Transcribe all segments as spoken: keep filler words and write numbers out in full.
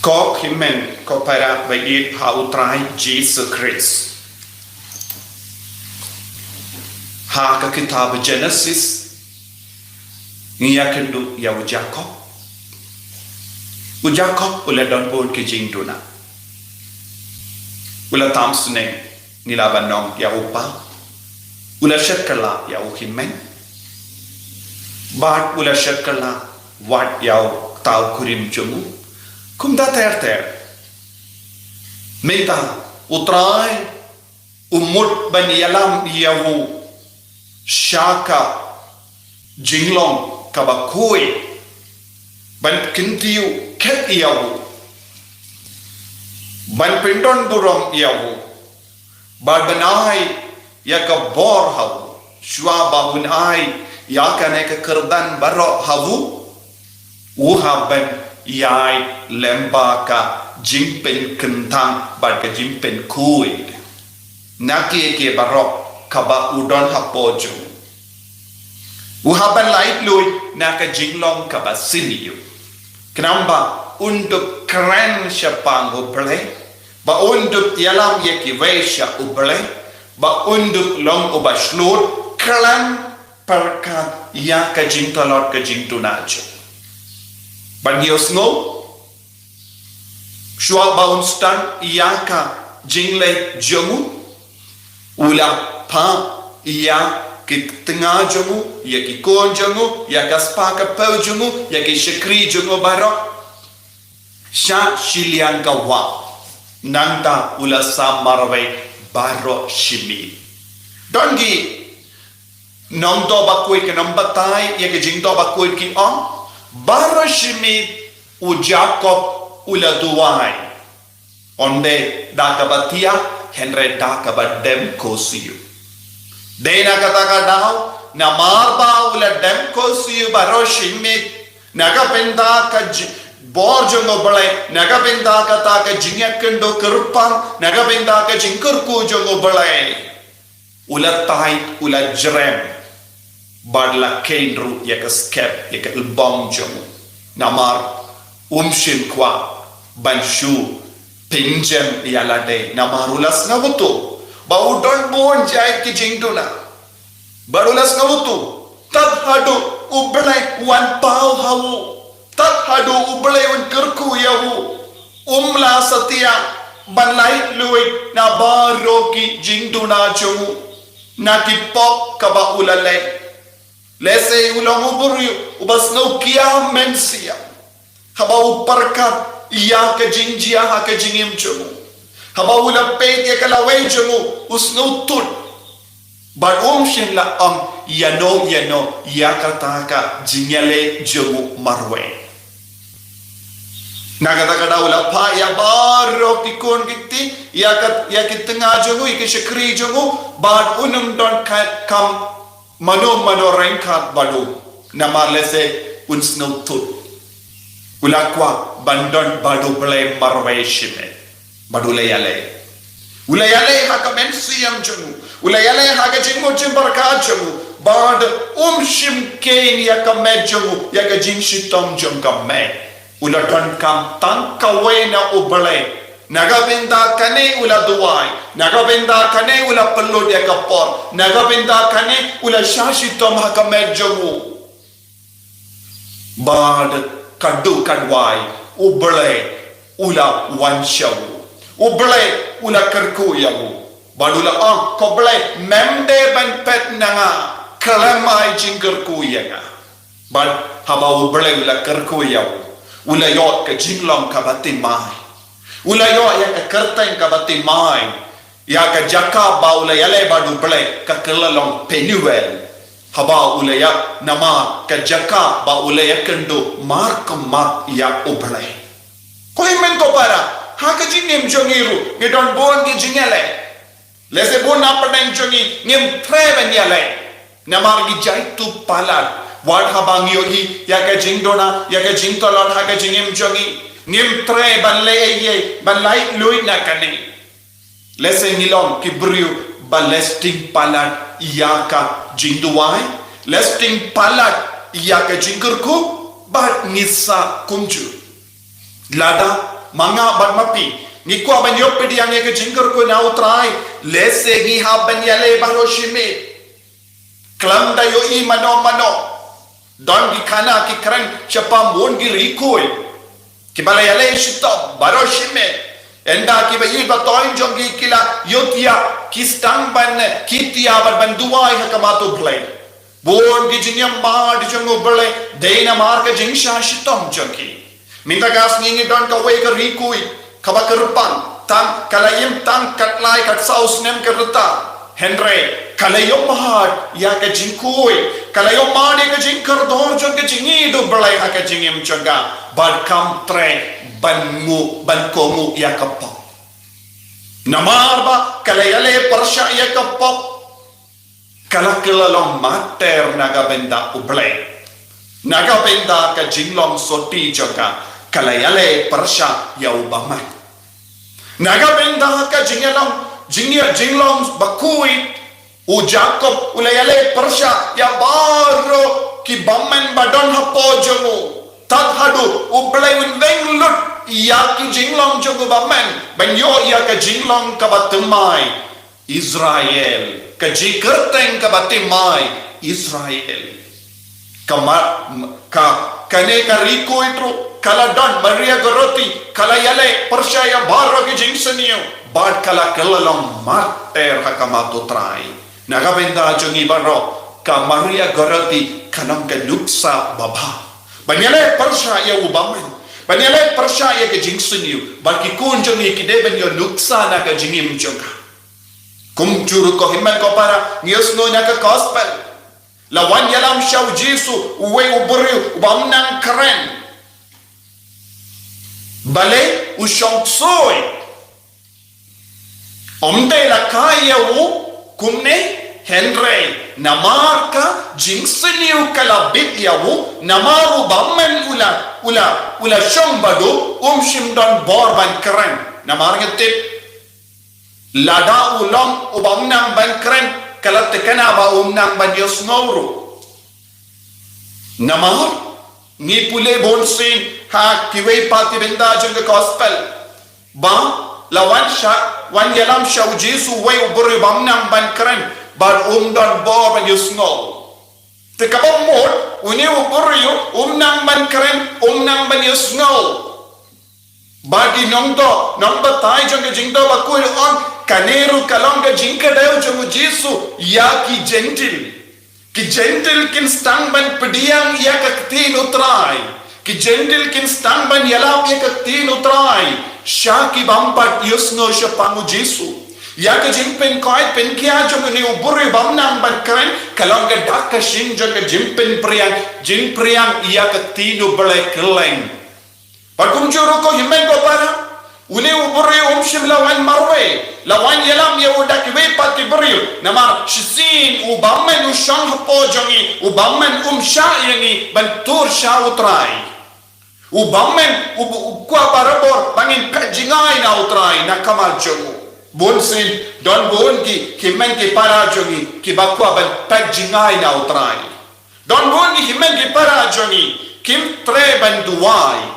Ko hynmen ko para ba ïeit ha u Trai Jisu Khrist. Ha ka kitab Genesis, ngi ïa kynduh ïa u Jakob. U Jakob u la don bun ki jingduna. U la tam sneng, ngi la ban ong ïa u pa. U la shet kylla ïa u hynmen. Bad u la shet kylla wat ïa uta u kurim jong u. Kumta ter ter. Mynta u Trai u mut ban ïalam ïa u sha ka jinglong kaba khuid, ban kyntiew khet ïa u, ban pyndon burom ïa u, bad ban ai ïa ka bor ha u, shuwa ba un ai ïa kane ka kyrdan baroh ha u. U hap ban ïaid lyngba ka jingpynkyntang bad ka jingpynkhuid na kiei kiei baroh kaba u don hapoh jong u. U hap ban laitluid na ka jinglong kaba sniew. Khnang ba un dup kren shaphang U Blei, ba un dup ïalam ïa kiwei sha U Blei, ba un dup long uba shlur khlem pyrkhat ïa ka jingtlot ka jingduna jong u. Bad ngi ïohsngew, shuwa ba un stad ïa ka jingleh jong u, u la phah ïa ki tnga jong u, ïa ki khun jong u, ïa ka spah ka phew jong u, ïa ki shakri jong u baroh sha shiliang ka wah. Nangta u la sam marwei baroh shi miet. Don ki nongdoh bakhuid, ki nongbatai ïa ka jingdoh bakhuid ki ong, baroh shi miet u Jakob u la duwai. Ym dei da kaba thiah, hynrei da kaba dem khursiew. Dei na kata ka daw, namar ba u la dem khursiew baroh shi miet, na ka bynta ka ji-, bor jong U Blei, na ka bynta kata ka jingïakynduh kyrpang, na ka bynta ka jingkyrkhu jong U Blei. U la tied, u la jrem, bad la kheiñ ruh ïa ka skep, ïa ka lbong jong u. Namar um shym kwah ban shu pynjem ïa lade, namar u la sngewthuh ba u don bun jait ki jingduna. Bad u la sngewthuh, tad haduh U Blei un paw ha u, tad haduh U Blei un kyrkhu ïa u, um lah satia ban laitluid na baroh ki jingduna jong u, na ki pop kaba u la leh. Lehse u long u briew uba sngewkhia mynsiem. Haba u pyrkhat ïa ka jingjia ha ka jingim jong u, haba u la peit ïa ka lawei jong u, u sngewthuh. Bad um shym la ong ïano ïano ïa kata ka jingïaleh jong u marwei. Na kata ka daw u la phah ïa baroh ki khun ki kti, ïa ka, ïa ki tnga jong u, ïa ki shakri jong u, bad um don ka, kam mano mano ryngkat bad u, namar lehse un sngewthuh. U la kwah ban don bad U Blei marwei shimet. Bad u la ïaleh. U la ïaleh ha ka mynsiem jong u. U la ïaleh ha ka jingmut jingpyrkhat jong u. Bad um shym kheiñ ïa ka met jong u, ïa ka jingshitom jong ka met. U la donkam tang kawei na U Blei. Na ka bynta kane u la duwai. Na ka bynta kane u la pynlut ïa ka por. Na ka bynta kane u la shah shitom ha ka met jong u. Bad ka duh ka duwai, U Blei u la wan sha u. U Blei u la kyrkhu ïa u. Bad u la ong, ko Blei, mem dei ban peit na nga khlem ai jingkyrkhu ïa nga. Bad haba U Blei u la kyrkhu ïa u, u la ïoh ka jinglong kaba thymmai. U la ïoh ïa ka kyrteng kaba thymmai. Ïa ka jaka ba u la ïaleh bad U Blei ka kylla long Penuel. Haba u la ïa, namar ka jaka ba u la ïakynduh markhmat ïa U Blei. Ko hynmen ko para, ha ka jingim jong ngi ruh, ngi don bun ki jingïaleh. Lehse bun na pdeng jong ngi, ngim treh ban ïaleh. Namar ngi jaituh palat. Wat haba ngi ïohi ïa ka jingduna, ïa ka jingtlot ha ka jingim jong ngi, ngim treh ban leh ei ei, ban laitluid na kane. Lehse ngi long ki briew ba leh shiteng palat ïa ka jingduwai, leh shiteng palat ïa ka jingkyrkhu, bad ngi sah kumjuh. Lada Ma nga bad ma phi, ngi kwah ban ïoh pdiang ïa ka jingkyrkhu na U Trai, lehse ngi hap ban ïaleh baroh shi miet. Khlem da ïohi mano mano. Don ki khana ki kren shaphang bun ki rikui. Kiba la ïaleh shitom baroh shi miet. Ynda kiba ïeit ba thoh jong ki ki la ïoh ïa ki sdang ban kit ïa bad ban duwai ha khmat U Blei. Bun ki jingïamad jong U Blei dei namar ka jingshah shitom jong ki. Mynta ka sngi ngi don kawei ka rikui kaba kyrpang, tang ka la im tang katlai katsaw snem ka rta. Hynrei ka la ïohmad ïa ka jingkhuid, ka la ïohmad ïa ka jingkordor jong ka jingïeit U Blei ha ka jingim jong ka, bad kam treh ban ngu, ban kohnguh ïa ka pop. Namar ba ka la ïaleh pyrshah ïa ka pop, ka la kylla long martyr na ka bynta U Blei. Na ka bynta ka jinglong sotti jong ka, ka la ïaleh pyrshah ïa u bymman. Na ka bynta ka jingïalong, jingïa, jinglong bakhuid, u Jakob u la ïaleh pyrshah ïa baroh ki bymman ba don hapoh jong u. Tad haduh U Blei un weng lut ïa ki jinglong jong u bymman ban ïoh ïa ka jinglong kaba thymmai. Israel, ka jingkyrteng kaba thymmai Israel. Ka ma-, ka, kane ka rikui ruh ka la don, Maria Goretti ka la ïaleh pyrshah ïa baroh ki jingsniew bad ka la kylla long martyr ha khmat U Trai. Na ka bynta jong ngi baroh, ka Maria Goretti ka long ka nuksa babha. Ban ïaleh pyrshah ïa u bymman, ban ïaleh pyrshah ïa ka jingsniew, bad ki khun jong ngi ki dei ban ïoh nuksa na ka jingim jong ka. Kumjuh ruh ko hynmen ko para, ngi ïohsngew na ka gospel, la wan ïalam sha U Jisu uwei u briew uba ym nang kren. Balei? U shong ksuid. Ym dei la kha ïa u kumne, hynrei namar ka jingsniew ka la bit ïa u, namar u bymman u la, u la, u la shong bad u, um shym don bor ban kren. Namar nga tip, lada u long uba ym nang ban kren, ka la thikna ba um nang ban ïohsngew ruh. Namar ngi pule bunsien ha kiwei pat ki bynta jong ka gospel ba la wan sha, wan ïalam sha U Jisu uwei u briew uba ym nang ban kren bad um don bor ban ïohsngew. Te kaba mut, une u briew um nang ban kren, um nang ban ïohsngew. Bad ki nongthoh, nongbatai jong ka jingthoh bakhuid u ong, kane ruh ka long ka jingkdew jong U Jisu ïa ki Jentil. Ki Jentil kin sdang ban pdiang ïa ka ktien U Trai. Ki Jentil kin sdang ban ïalap ïa ka ktien U Trai sha ki bym pat ïohsngew shaphang U Jisu. Ïa ka jingpynkoit pynkhia jong une u briew uba ym nang ban kren ka long ka dak ka shyieng jong ka jingpynphriang, jingphriang ïa ka ktien U Blei kylleng. Bad kumjuh ruh ko hynmen ko para, une u briew um shym la wan marwei, la wan ïalam ïa u da kiwei pat ki briew, namar shisien u bymman u shong hapoh jong ngi, u bymman um shah ïa ngi ban tur sha U Trai. U bymman u, u kwah barabor ba ngin peit jngai na U Trai na ka khmat jong u. Bunsien don bun ki hynmen ki para jong ngi kiba kwah ban peit jngai na U Trai. Don bun ki hynmen ki para jong ngi kim treh ban duwai.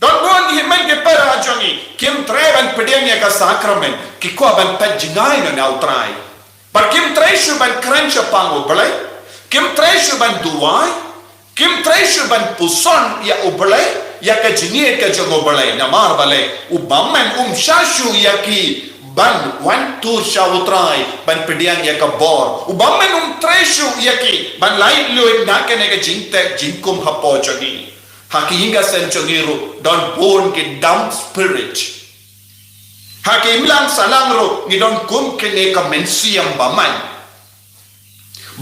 Don bun ki hynmen ki para jong ngi kim treh ban pdiang ïa ka sakramen, ki kwah ban peit jngai na U Trai. Bad kim treh shuh ban kren shaphang U Blei, kim treh shuh ban duwai, kim treh shuh ban puson ïa U Blei, ïa ka jingïeit ka jong U Blei, namar balei, u bymman um shah shuh ïa ki ban wan tur sha U Trai ban pdiang ïa ka bor. U bymman um treh shuh ïa ki ban laitluid na kane ka jingteh jingkhum hapoh jong ngi. Ha ki ïing ki sem jong ngi ruh don bun ki dumb spirit. Ha ki imlang sahlang ruh ngi don kum kine ka mynsiem bymman.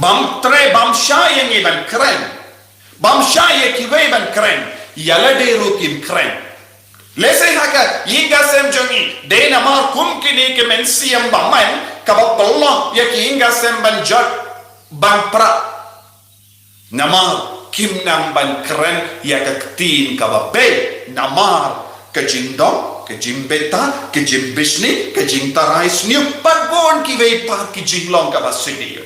Bym treh, bym shah ïa ngi ban kren. Bym shah ïa kiwei ban kren. Ïa lade ruh kim kren. Lehse ha ka ïing ki sem jong ngi, dei namar kum kine ki mynsiem bymman kaba pynlong ïa ki ïing ki sem ban jot ban pra. Namar kim nang ban kren ïa ka ktien kaba beit, namar ka jingdom, ka jingbthah, ka jingbishni, ka jingtharai sniew, bad bun kiwei pat ki jinglong kaba sniew.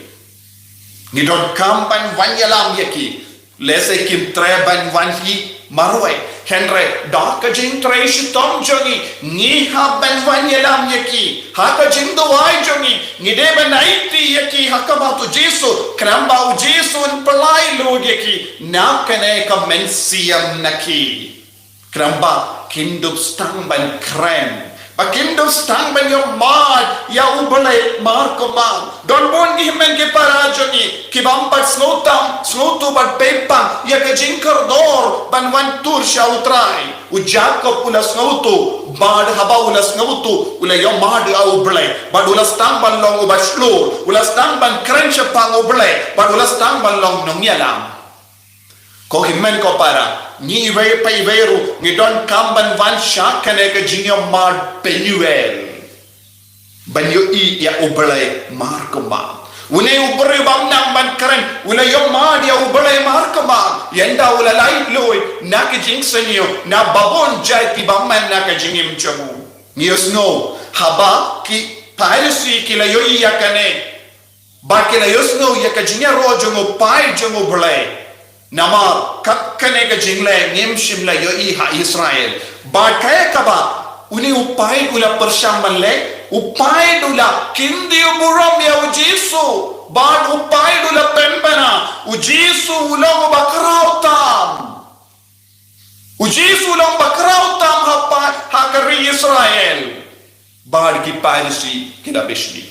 Ngi donkam ban wan ïalam ïa ki. Lehse kim treh ban wan hi marwei, hynrei da ka jingtrei shitom jong ngi, ngi hap ban wan ïalam ïa ki. Ha ka jingduwai jong ngi, ngi dei ban aiti ïa ki ha khmat u Jisu, khnang ba u Jisu un pynlait lut ïa ki na kane ka mynsiem na ki. Khnang ba kin dup sdang ban kren, ba kin dup sdang ban ïohmad ïa U Blei markhmat. Don bun ki hynmen ki para jong ngi ki bym pat sngewtam sngewthuh bad peit pang ïa ka jingkordor ban wan tur sha U Trai. U Jakob u la sngewthuh, bad haba u la sngewthuh u la ïohmad ïa U Blei, bad u la sdang ban long uba shlur, u la sdang ban kren shaphang U Blei, bad u la sdang ban long nongïalam. Ko hynmen ko para, ngi iwei pa iwei ruh ngi donkam ban wan sha kane ka jingïohmad Penuel, ban ïohi ïa U Blei markhmat. Une u briew bym nang ban kren u la ïohmad ïa U Blei markhmat, ynda u la lait lut na ka jingsniew na ba bun jait ki bymman na ka jingim jong u. Ngi ïohsngew haba ki Pharisi ki la ïohi ïa kane, ba ki la ïohsngew ïa ka jingïaroh jong u paid jong U Blei. Namar kat kane ka jingleh ngim shym la ïohi ha Israel. Ba kaei kaba une u paid u la pyrshang ban leh, u paid u la kyndit burom ïa u Jisu. Bad u paid u la pynbna u Jisu u long uba khraw tam. U Jisu u long uba khraw tam ha pa, ha ka ri Israel. Bad ki Pharisi ki la bishni,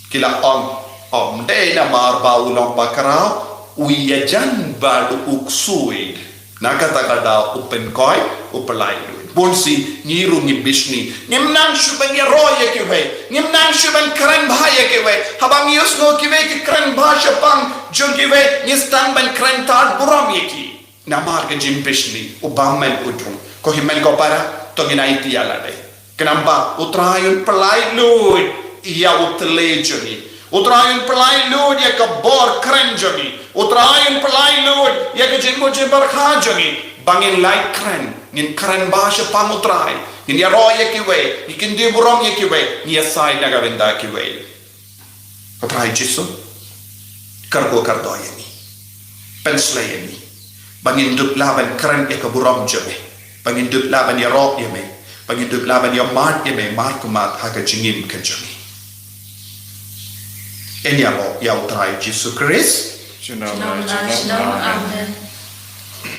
ki la ong, ym dei namar ba u long ba khraw u ïajan bad u ksuid, na kata ka daw u pynkhiah, u pynlait lut. Bun sien ngi ruh ngi bishni, ngim nang shuh ban ïaroh ïa kiwei, ngim nang shuh ban kren bha ïa kiwei. Haba ngi ïohsngew kiwei ki kren bha shaphang jong kiwei, ngi sdang ban kren tad burom ïa ki. Namar ka jingbishni, u bymman u dung. Ko hynmen ko para, to ngin aiti ïa lade. Khnang ba U Trai un pynlait lut ïa u thylliej jong ngi. U Trai un pynlait lut ïa ka bor kren jong ngi. U Trai un pynlait lut ïa ka jingmut jingpyrkhat jong ngi. Ba ngin lait kren, ngin kren bha shaphang U Trai. Ngin ïaroh ïa kiwei, ngin kyndit burom ïa kiwei, ngin ïasaid na ka bynta kiwei. Ko Trai Jisu, kyrkhu kyrdoh ïa ngi. Pynshlei ïa ngi. Ba ngin dup lah ban kren ïa ka burom jong me. Ba ngin dup lah ban ïaroh ïa me. Ba ngin dup lah ban ïohmad ïa me markhmat ha ka jingim ka jong ngi. Yn ïaroh ïa U Trai Jisu Khrist. Junom la junom. Amen.